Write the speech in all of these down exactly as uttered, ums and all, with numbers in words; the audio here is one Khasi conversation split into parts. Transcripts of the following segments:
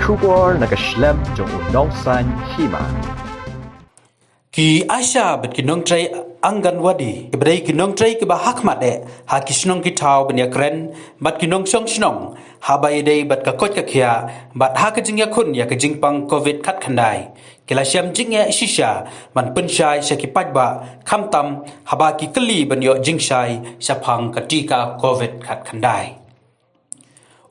Khubor na ka shlem jong u Nongsaiñ Hima. Ki ASHA bad ki nongtrei Anganwadi, kiba dei ki nongtrei kiba hakhmat eh ha ki shnong ki thaw ban ïakren bad ki nongshong shnong haba ïadei bad ka koit ka khiah bad ha ka jingïakhun ïa ka jingpang covid khatkhyndai, ki la shem jingeh shisha ban pynshai sha ki paidbah, khamtam haba ki kylli ban ïoh jingshai shaphang ka tika covid khatkhyndai.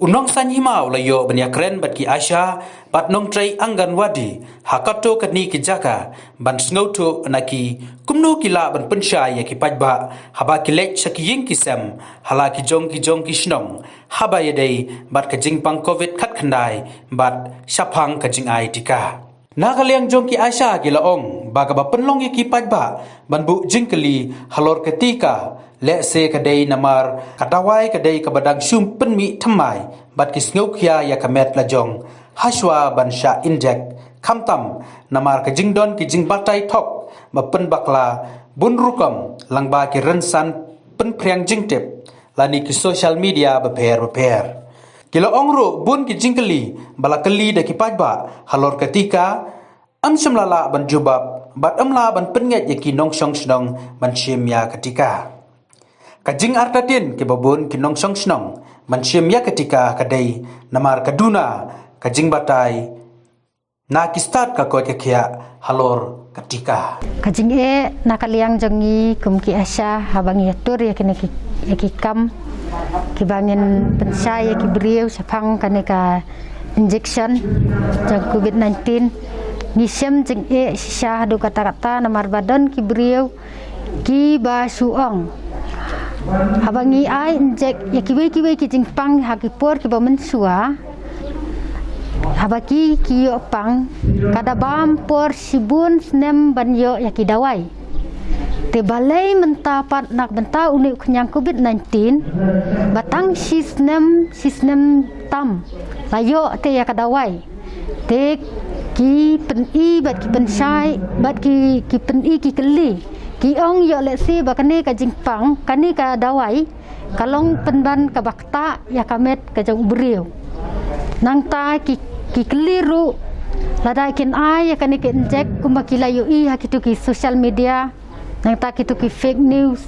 U Nongsaiñ Hima u la ïoh ban ïakren bad ki ASHA bad nongtrei Anganwadi ha kato kane ka jaka ban sngewthuh na ki kumno ki lah ban pynshai ïa ki paidbah haba ki leit sha ki ïing ki sem ha la ki jong ki jong ki shnong haba ïadei bad ka jingpang covid khatkhyndai bad shaphang ka jingai tika. Na ka liang jong ki ASHA ki la ong ba kaba pynlong ïa ki paidbah ban buh jingkylli halor ka tika, lehse ka dei namar ka dawai ka dei kaba dang shu pynmih thymmai bad ki sngewkhia ïa ka met la jong hashwa ban shah injek, khamtam namar ka jingdon ki jingbatai thok ba pynbakla bun rukom lyngba ki rynsan pynphriang jingtip lane ki social media bapher bapher. Ki la ong ruh bun ki jingkylli ba la kylli da ki paidbah halor ka tika, ym shym la lah ban jubab bad ym lah ban pynngeit ïa ki nongshong shnong ban shim ïa ka tika. Ka jingartatien kiba bun ki nongshong shnong ban shim ïa ka tika ka dei namar ka duna ka jingbatai na ki stad ka koit ka khiah halor ka tika. Ka jingeh na ka liang jong ngi kum ki ASHA haba ngi ïatur ïa kine ki, ïa ki kam kiba ngin pynshai ïa ki briew shaphang kane ka injection jong covid nineteen. Ngi shem jingeh shisha haduh katta katta namar ba don ki briew kiba shu ong, haba ngi ai injek ïa kiwei kiwei ki jingpang ha ki por kiba mynshuwa, haba ki, ki ïoh pang, ka da bam por shibun snem ban ïoh ïa ki dawai. Te balei mynta pat na ka bynta une u khñiang covid nineteen, ba tang shi snem, shi snem tam la ïoh te ïa ka dawai. Te ki pyni bad ki pynshai bad ki, ki pyni ki kylli, ki ong ïoh lehse ba kane ka jingpang, kane ka dawai ka long pynban kaba ktah ïa ka met ka jong u briew. Nangta ki, ki kylli ruh lada kin ai ïa kane ka injek kumba ki la ïohi ha kito ki social media, nangta kito ki fake news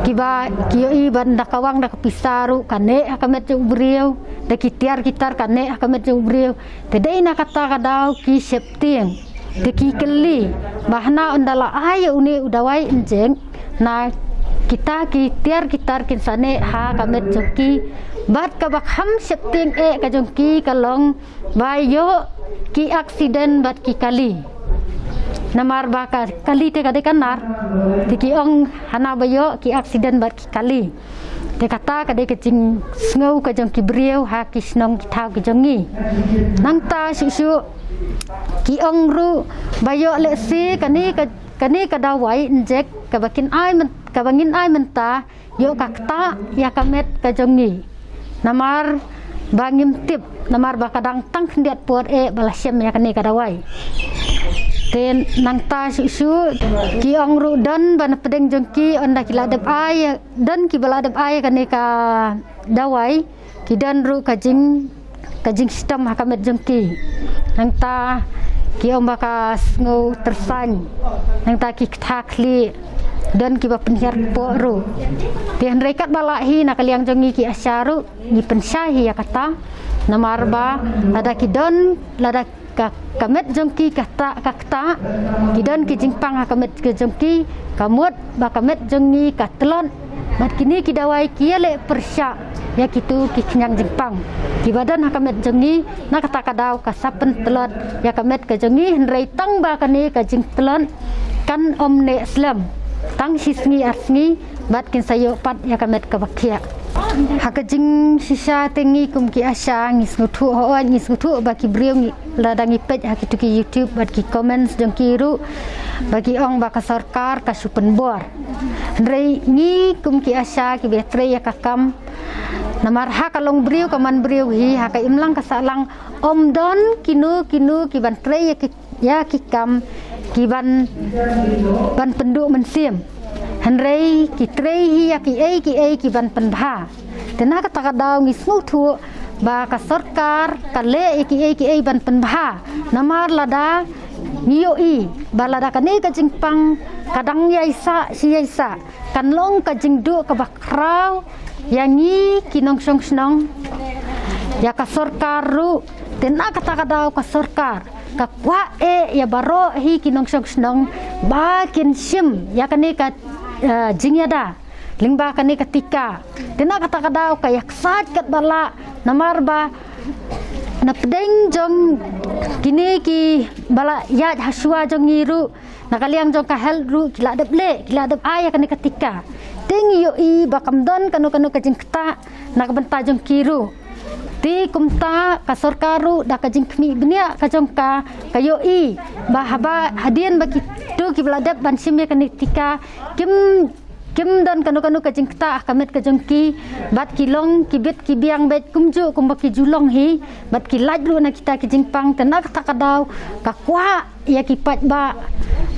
kiba ki ïohi ba da ka wang da ka pisa ruh ka neh ha ka met jong u briew, da ki tiar ki tar ka neh ha ka met jong u briew. Te dei na kata ka daw ki sheptieng, te ki kylli ba hana ynda la ai ïa une u dawai injek, na kita ki tiar ki tar kin sa neh ha ka met jong ki. Bad kaba kham sheptieng eh ka jong ki ka long ba ïoh ki accident bad ki kali. Namar ba ka kali te ka dei ka nar, te ki ong hana ba ïoh ki accident bad ki kali. Te kata ka dei ka jingsngew ka jong ki briew ha ki shnong ki thaw ki jong ngi. Nangta shuh shuh ki ong ruh ba ïoh lehse kane ka, kane ka dawai injek kaba kin ai myn-, kaba ngin ai mynta ïoh ka ktah ïa ka met ka jong ngi. Namar ba ngim tip, namar ba ka dang tang khyndiat por eh ba la shem ïa kane ka dawai. Te nangta shuh shuh ki ong ruh don ba na pdeng jong ki ynda ki la dep ai, don kiba la dep ai kane ka dawai, ki don ruh ka jing, ka jingshitom ha ka met jong ki. Nangta ki ong ba ka sngew tyrsañ, nangta ki ktha khlieh, don kiba pynhiar kpoh ruh. Te hynrei katba lah hi na ka liang jong ngi ki ASHA ruh ngi pynshai hi ïa kata. Namar ba lada ki don, lada ka, ka met jong ki ka ktah, ka ktah, ki don ki jingpang ha ka met ka jong ki, ka mut ba ka met jong ngi ka tlot. Bad kine ki dawai ki ïaleh pyrshah ïa kito ki khñiang jingpang kiba don ha ka met jong ngi, na kata ka daw ka sa pyntlot ïa ka met ka jong ngi, hynrei tang ba kane ka jingtlot kan ym neh slem, tang shi sngi ar sngi bad kin sa ïoh pat ïa ka met kaba khiah. Ha ka jingshisha te ngi kum ki ASHA ngi sngewthuh, hooid ngi sngewthuh ba ki briew ngi, lada ngi peit ha kito ki YouTube bad ki comments jong ki ruh ba ki ong ba ka sorkar ka shu pynbor. Hynrei ngi kum ki ASHA kiba trei ïa ka kam, namar ha ka longbriew ka manbriew hi, ha ka imlang ka sahlang ym don kino kino kiban trei ïa ki, ïa ki kam kiban, ban pynduh mynsiem. Hynrei ki trei hi ïa kiei kiei kiban pynbha. Te na kata ka daw ngi sngewthuh ba ka sorkar ka leh ïa kiei kiei ban pynbha. Namar lada ngi ïohi ba lada kane ka jingpang ka dang ïaisah shi ïaisah, kan long ka jingduh kaba khraw ïa ngi ki nongshong shnong, ïa ka sorkar ruh. Te na kata ka daw ka sorkar ka kwah eh ïa baroh hi ki nongshong shnong ba kin shim ïa kane ka, eh, jingïada lyngba kane ka tika. Te na kata ka daw ka ïaksaid katba lah, namar ba na pdeng jong kine kiba la ïaid ha shuwa jong ngi ruh, na ka liang jong ka health ruh ki la dep leh, ki la dep ai ïa kane ka tika. Te ngi ïohi ba kam don kano kano ka jingktah na ka bynta jong ki ruh. Te kumta ka sorkar ruh da ka jingkhmih bniah ka jong ka, ka ïohi ba haba hadien ba kito kiba la dep ban shim ïa kane ka tika kim, kim don kano kano ka jingktah ha ka met ka jong ki, bad ki long ki bit ki biang beit kumjuh kumba ki ju long hi, bad ki lait ruh na kita ki jingpang. Te na kata ka daw ka kwah ïa ki paidbah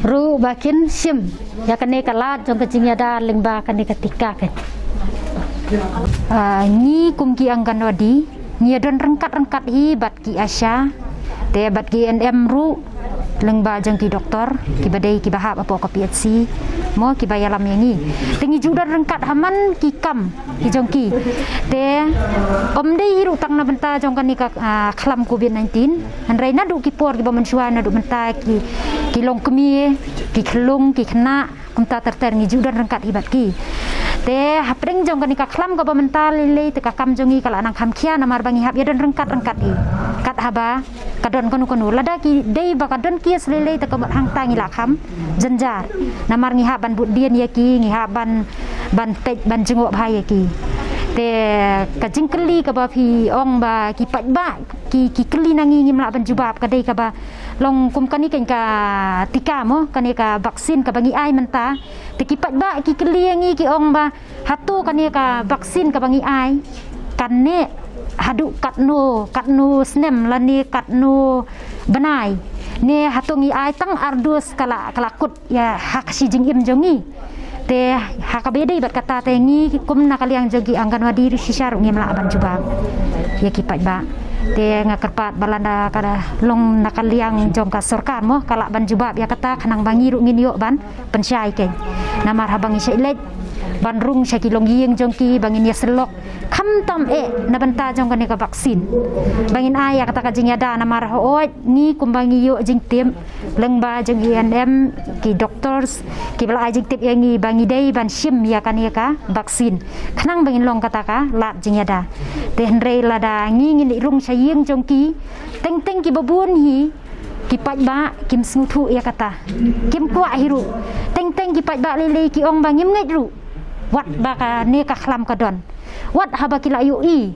ruh ba kin shim ïa kane ka lad jong ka jingïada lyngba kane ka tika ka. Ah, ngi kum ki Anganwadi ngi ïa don ryngkat ryngkat hi bad ki ASHA, te bad ki ANM ruh, lyngba jong ki doktor kiba dei kiba hap hapoh ka PHC mo, kiba ïalam ïa ngi. Te ngi ju don ryngkat ha man ki kam ki jong ki. Te ym dei hi ruh tang na bynta jong kane ka, ah, khlam COVID nineteen. Hynrei naduh ki por kiba mynshuwa, naduh mynta ki, ki longkmie, ki khyllung, ki khynnah, kumta ter ter ngi ju don ryngkat hi bad ki. Te hapdeng jong kane ka khlam kaba mynta lei lei te ka kam jong ngi ka la nang kham khia namar ba ngi hap ïa don ryngkat ryngkat hi. Kat haba ka don kano kano, lada ki dei ba ka don case lei lei te ka mut hangta ngi la kham jynjar. Namar ngi hap ban bud dien ïa ki, ngi hap ban, ban peit ban jngoh bha ïa ki. Te ka jingkylli kaba phi ong ba ki paidbah ki, ki kylli na ngi, ngim lah ban jubab, ka dei kaba long kum kane ka, ka tika mo, kane ka vaccine kaba ngi ai mynta. Te ki paidbah ki kylli ïa ngi, ki ong ba hato kane ka vaccine kaba ngi ai kan neh haduh katno, katno snem lane katno bnai, ne hato ngi ai tang ar dos ka la, ka la kut ïa ha ka shi jingim jong ngi. Te ha kaba ïadei bad kata te ngi kum na ka liang jong ki Anganwadi ruh shisha ruh ngim lah ban jubab ïa ki paidbah. Te nga kyrpad ba lada ka long na ka liang jong ka sorkar mo ka lah ban jubab ïa kata, khnang ba ngi ruh ngin ïoh ban pynshai keiñ. Namar haba ngi shait leit ban rung sha ki longïing jong ki ba ngin ïasyllok, khamtam eh na bynta jong kane ka vaccine, ba ngin ai ïa kata ka jingïada. Namar hooid ngi kumba ngi ïoh jingtip lyngba jong ki ANM, ki doctors kiba la ai jingtip ïa ngi ba ngi dei ban shim ïa kane ka vaccine, khnang ba ngin long kata ka lad jingïada. Te hynrei lada ngi ngin leit rung sha ïing jong ki, teng teng kiba bun hi ki paidbah kim sngewthuh ïa kata, kim kwah hi ruh. Teng teng ki paidbah lei lei ki ong ba ngim ngeit ruh wat ba kane ka khlam ka don. Wat haba ki la ïohi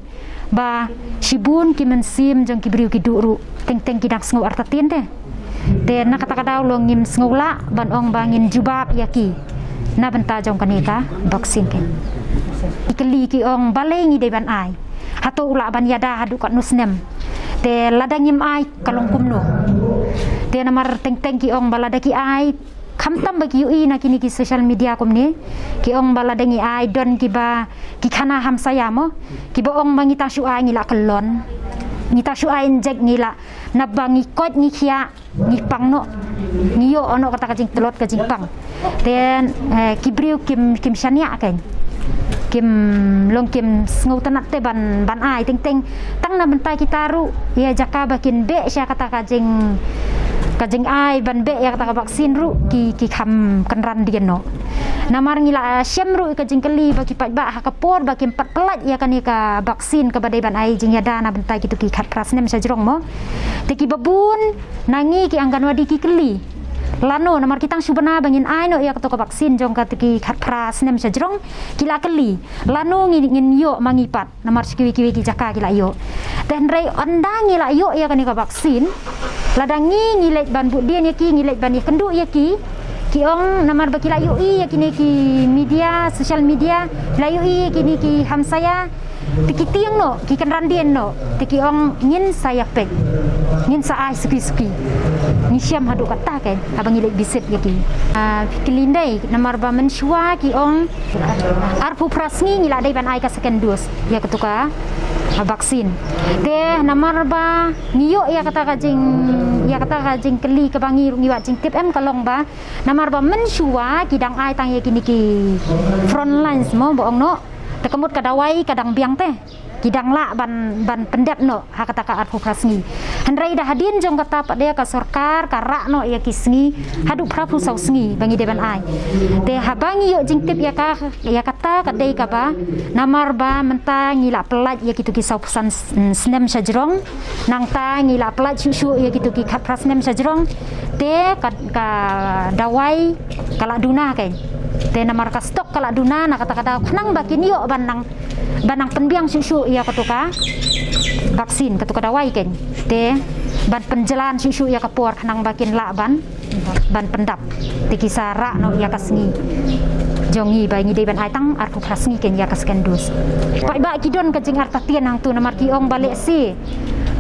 ba shibun ki mynsiem jong ki briew ki duh ruh, teng teng ki dang sngew artatien te. Te na kata ka daw long ngim sngew lah ban ong ba ngin jubab ïa ki na bynta jong kane ka vaccine keiñ. Ki kylli ki ong balei ngi dei ban ai, hato u lah ban ïada haduh katno snem. Te lada ngim ai ka long kumno. Te namar teng teng ki ong ba lada ki ai, khamtam ba ki ïohi na kine ki social media kumne, ki ong ba lada ngi ai, don kiba, ki khana hamsaïa mo, kiba ong ba ngi tang shu ai ngi la kyllon, ngi tang shu ai injek ngi la, naba ngi koit ngi khiah ngi pang noh, ngi ïoh noh kata ka jingtlot ka jingpang. Te, eh, ki briew kim, kim shaniah keiñ, kim long kim sngewtynnat te ban, ban ai. Teng teng tang na bynta kita ruh ïa jaka ba kin beh sha kata ka jing, ka jingai ban beh ïa kata ka vaccine ruh ki, ki kham kynran dien noh. Namar ngi la shem ruh ka jingkylli ba ki paidbah ha ka por ba kim pat pynlait ïa kane ka vaccine kaba dei ban ai jingïada na bynta kito ki khatphra snem sha jrong mo. Te kiba bun na ngi ki Anganwadi ki kylli lano, namar ki tang shu bna ba ngin ai noh ïa kato ka vaccine jong kato ki khatphra snem sha jrong, ki la kylli lano ngi, ngin ïoh ma ngi pat. Namar sha kiwei kiwei ki jaka ki la ïoh. Te hynrei ynda ngi la ïoh ïa kane ka vaccine, lada ngi, ngi leit ban bud dien ïa ki, ngi leit ban ïakynduh ïa ki, ki ong namar ba ki la ïohi ïa kine ki media, social media, ki la ïohi ïa kine ki hamsaïa, Te ki tieng noh, ki kynran dien noh, te ki ong ngin sa ïa peit, ngin sa ai suki suki. Ngi shem haduh katta kein, haba ngi leit visit ïa ki. Ah, phi kylli ndei, namar ba mynshuwa ki ong arphew phra sngi ngi la dei ban ai ka second dose ïa katu ka, ah, vaccine. Te namar ba ngi ïoh ïa kata ka jing, ïa kata ka jingkylli kaba ngi ruh ngi wad jingtip em ka long ba namar ba mynshuwa ki dang ai tang ïa kine ki front lines mo ba ong noh. Te ka mut ka dawai ka dang biang te. Ki dang lah ban, ban pyndep noh ha kata ka arphew phra sngi. Hynrei da hadien jong kata pat de ka sorkar ka rah noh ïa ki sngi haduh phraphew saw sngi ba ngi dei ban ai. Te haba ngi ïoh jingtip ïa ka, ïa kata ka dei kaba namar ba mynta ngi la pyllait ïa kitu ki sawphew san s-, snem sha jrong. Nangta ngi la pyllait shuh shuh ïa kitu ki khatphra snem sha jrong. Te ka, ka dawai ka la duna kein. Te namar ka stok ka la duna na kata ka daw khnang ba kin ïoh ban nang, ban nang pynbiang shuh shuh ïa katu ka vaccine, katu ka dawai kein. Te ban pynjlan shuh shuh ïa ka por khnang ba kin lah ban, ban pyndap. Te ki sa rah noh ïa ka sngi jong ngi ba ngi dei ban ai tang arphew phra sngi kein ïa ka second dose. Paidbah ki don ka jingartatien hangtu namar ki ong ba lehse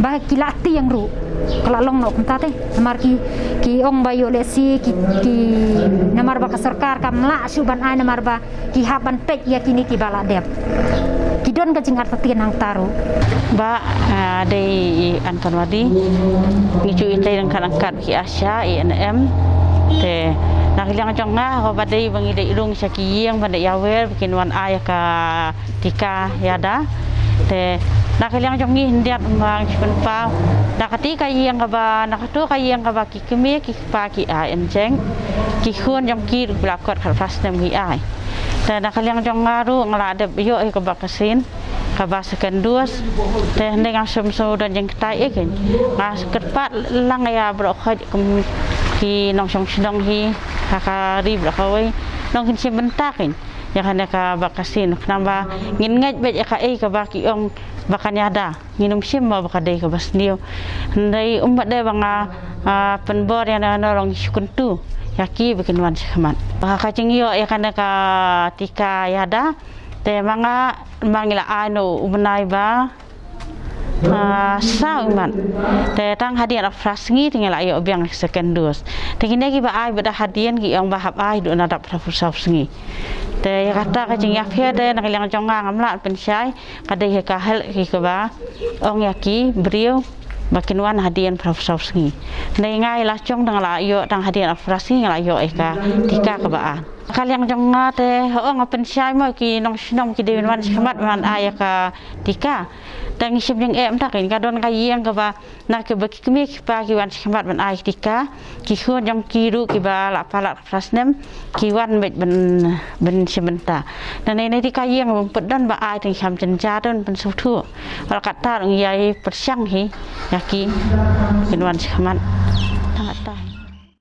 ba ki la tieng ruh ka la long noh kumta te. Namar ki, ki ong ba ïoh lehse ki, ki, namar ba ka sorkar kam lah shuh ban ai namar ba ki hap ban peit ïa kine kiba la dep. Ki don ka jingartatien hangta ruh. Bah, ah, dei i Anganwadi. Ngi ju i tei ryngkat ryngkat ki ASHA, i ANM. Te na ka liang jong nga, haba dei ba ngi dei rung sha ki ïing ban dei ïawer ba kin wan ai ka tika ïada. Te na ka liang jong ngi khyndiat ma ngi pynpaw. Na kata ka ïing kaba, na katu ka ïing kaba ki kmie ki kpa ki ai, ynjeng ki khun jong ki ruh ki la kot khatphra snem ki ai. Te na ka liang jong nga ruh nga la dep ïoh ïa ka vaccine, kaba second dose. Te hynrei ngam shym sngewdon jingktai ei kein. Nga kyrpad lang ïa baroh khoit kum ki nongshong shnong hi ha ka ri baroh kawei, nong kin shim bynta kein ïa kane ka vaccine, khnang ba ngin ngeit beit ïa kaei kaba ki ong ba kan ïada. Ngin ym shim mo ba ka dei kaba sniew. Hynrei ym pat dei ba nga, ah, pynbor ïa na, na long shu kyntu ïa ki ba kin wan shakhmat. Ba ka jingïoh ïa kane ka tika ïada, te ma nga, ma ngi la ai noh u bnai ba, ah, saw i mat. Te tang hadien arphew phra sngi te ngi la ïoh biang second dose. Te kine kiba ai bad hadien ki ong ba hap ai haduh na dap phraphew saw sngi. Te ïa kata ka jingïapher te na ka liang jong nga ngam lah pynshai. Ka dei hi ka health hi kaba ong ïa ki briew ba kin wan hadien phraphew saw sngi. Hynrei nga i la jong dang la ïoh tang hadien arphew phra sngi nga la ïoh ïa ka tika kaba ar. Ka liang jong nga te ong nga pynshai mo ki nongshnong ki dei ban wan shakhmat ban ai ïa ka tika. Te ngi shim jingeh mynta kein, ka don ka ïing kaba na kaba ki kmie ki kpa ki wan shakhmat ban ai tika. Ki khun jong ki ruh kiba la palat phra snem ki wan beit ban, ban shim bynta. Nangne ne tika ïing bym pat don ba ai, te ngi kham jynjar te ban pynsngewthuh. Wat la katta ruh ngi ïai pyrshang hi ïa ki kin wan shakhmat. Tang katta hi.